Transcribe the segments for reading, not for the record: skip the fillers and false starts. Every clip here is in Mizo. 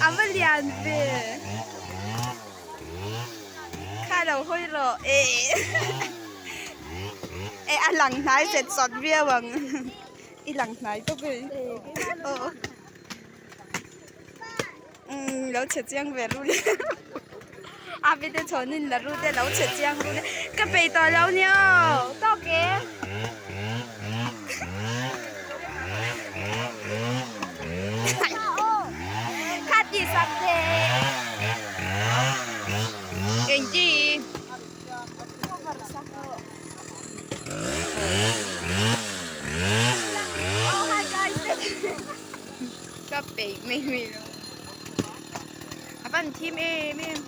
A va lian ve kha lo hawi rawh e e a lang hnai set sawt viau ang i lang hnai tawp e aw umm lo chhe chiang ve ru le a bite chhawnin la ru te lo chhe chiang ru le ka peih tawh lo nia aw tawk e. Kha ti sak che eng chi ka peih mai mai lo a van thim em em.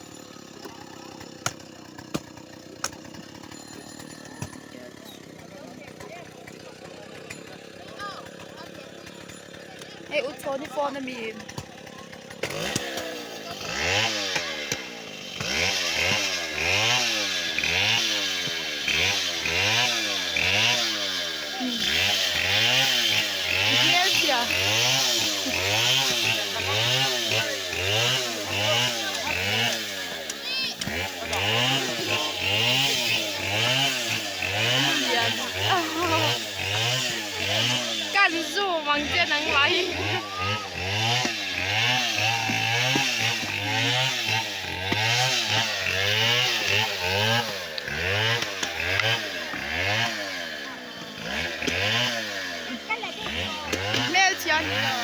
Hei u chhawn hi phone ami. Kan zoom ang che nangmah hi. Hmelchhia ni lo.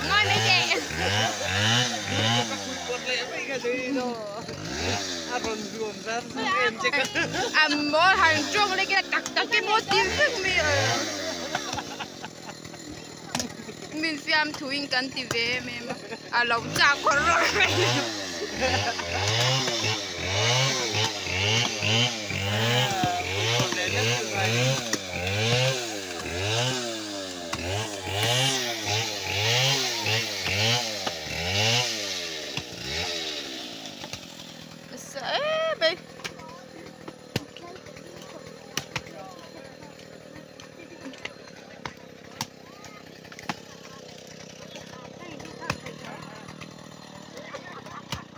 Ngoi mai teh. A maw han tawng lek ila tak tak emaw ti vek mai a min fiam thuin kan ti ve em em a a lo chak khawr rawr mai.